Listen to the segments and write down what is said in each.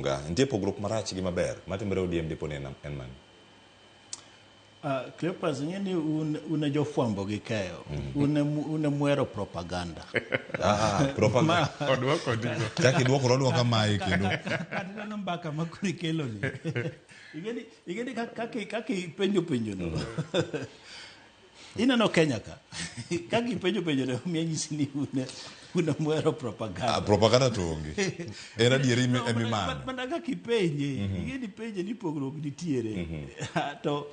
Nga, nitie pogruok marach gi maber matimore ODM dipo ni en en mane? Cleopas, ing'e ni un, un e jofwambo gi keyo. Un e un e muhero propaganda. Ah, propaganda. Odwoko digo. Chak idwoko odwoka mae kendo. Kata neno mbaka ma koro ikelo ni. Ing'e ni ing'e ni kaka kaka ipenjo penjo no. Ineno Kenya ka. Kaka ipenjo penjo no miyo anyisi ni un e un e muhero propaganda. Ah, propaganda to onge. En adieri No, emimano. mana kaka ipenje, ing'e ni penje ni pogruok nitiere. To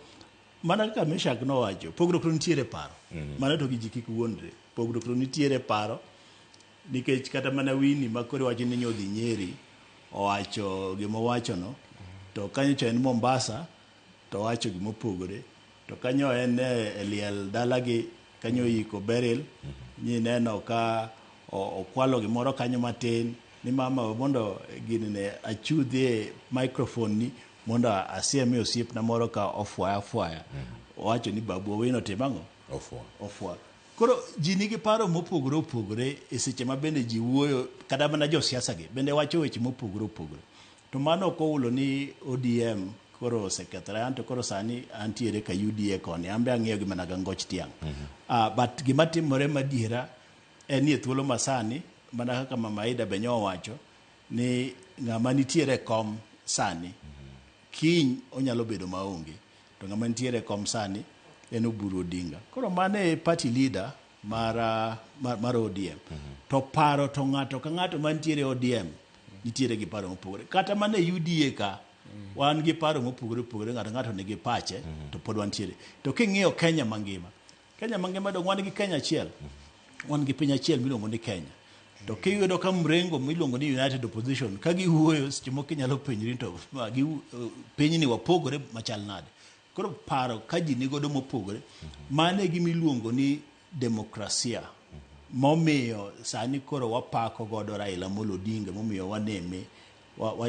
mana kaka Meshak nowacho, pogruok to nitiere e paro. Mano to gi ji kik wuondre. Pogruok to nitiere e paro nikech kata mana Winnie ma koro iwacho ni nyodhi Nyeri owacho gima owachono to kanyo cha en Mombasa to owacho gima opogore to kanyo en e liel dalagi kanyo oyiko Beryl nyineno ka okwalo gimoro kanyo matin ni mama we mondo gini ne achudhie microphone ni mondo asiemie osiepna moro ka ofwaya afwaya owacho ni Babu Owino timo ang'o Ofwa. ofwa koro ji nigi paro mopogore opogore e seche ma bende ji wuoyo kata mana josiasa gi bende wacho weche mopogore opogore to mano ok oulo ni ODM koro osekethore anto koro sani antiere ka UDA koni an be ang'iyo gi mana ga ngoch tiang' but gima timore madiera en ni e thuolo masani mana kaka mama Aida be nyowacho ni ng'ama nitiere e kom sani kiny onyalo bedo maonge to ng'ama nitiere e kom sani en Oburu Odinga koro mano e party leader mar, mar ODM to paro to ng'ato ka ng'ato mantiere e ODM nitiere gi paro mopogore kata mana e UDA ka wan gi paro mopogore opogore ng'ato ng'ato nigi pache to pod wantiere to king'iyo Kenya mangima Kenya mangima dong wan gi Kenya achiel wan gi piny achiel miluongo ni Kenya to kiyudo ka mrengo miluongo ni United Opposition ka giwuoyo seche moko inyalo penjri to ma, pinyni wapogore machal nade koro paro ka ji nigodo mopogore mano e gima iluongo ni demokrasia momiyo sani koro wapako godo Raila Amolo Odinga momiyo waneme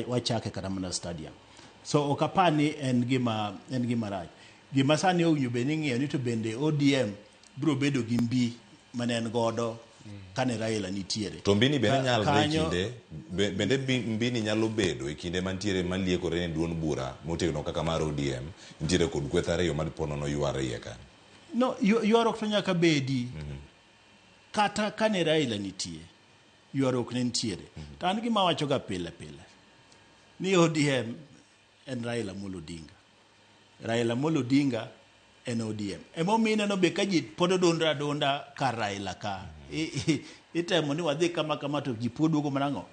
wachake kata mana stadium so ok apar ni en gima en gima rach gima sani owinjo bed ni ing'iyo ni to bende ODM biro bedo gi mbi mane en godo kane Raila nitiere To mbini bende nyalre e kinde bende mbini nyalo bedo e kinde mantiere maliekore ni duond bura motegno kaka mar ODM nitiere kod kweth ariyo ma dipo nono yware iye kanyo. No, ywaruok to nyaka bedi. Kata kane Raila nitie, ywaruok ne nitiere. To an gima awachoga pile pile, ni ODM en Raila Amolo Odinga. Raila Amolo Odinga en ODM. Emomiyo ineno be ka ji pod odundre adunda kar Raila ka. Itemo ni wadhi kama kama to ji pod duogo mana ang'o?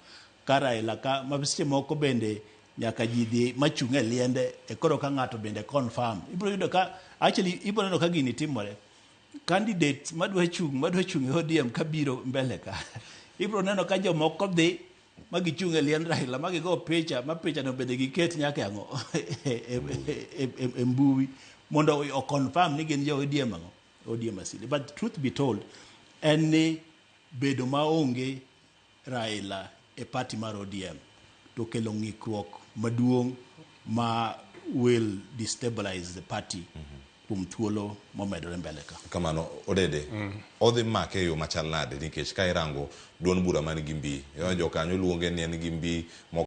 Kar Raila ka ma seche moko bende nyaka ji dhi machung' e liende e koro ka ng'ato bende confirm. Ibiro yudo ka actually ibiro neno ka gini timore. Candidates madwa chung' madwa chung' e ODM kabiro mbele ka. Ibiro neno ka jomoko dhi ma gichung' e liend Raila ma gigo picha ma picha no bende giket nyaka e ang'o e mbui mondo o confirm ni gin jo ODM ang'o ODM asili. But truth be told en ni bedo maonge Raila e party mar ODM to kelo ng'ikruok maduong' ma will destabilize the party kuom thuolo momedore mbele ka. Kamano Odede, odhi make e yo machal nade nikech ka irango duond bura man gi mbi, jokanyo luonge ni en gi mbi moko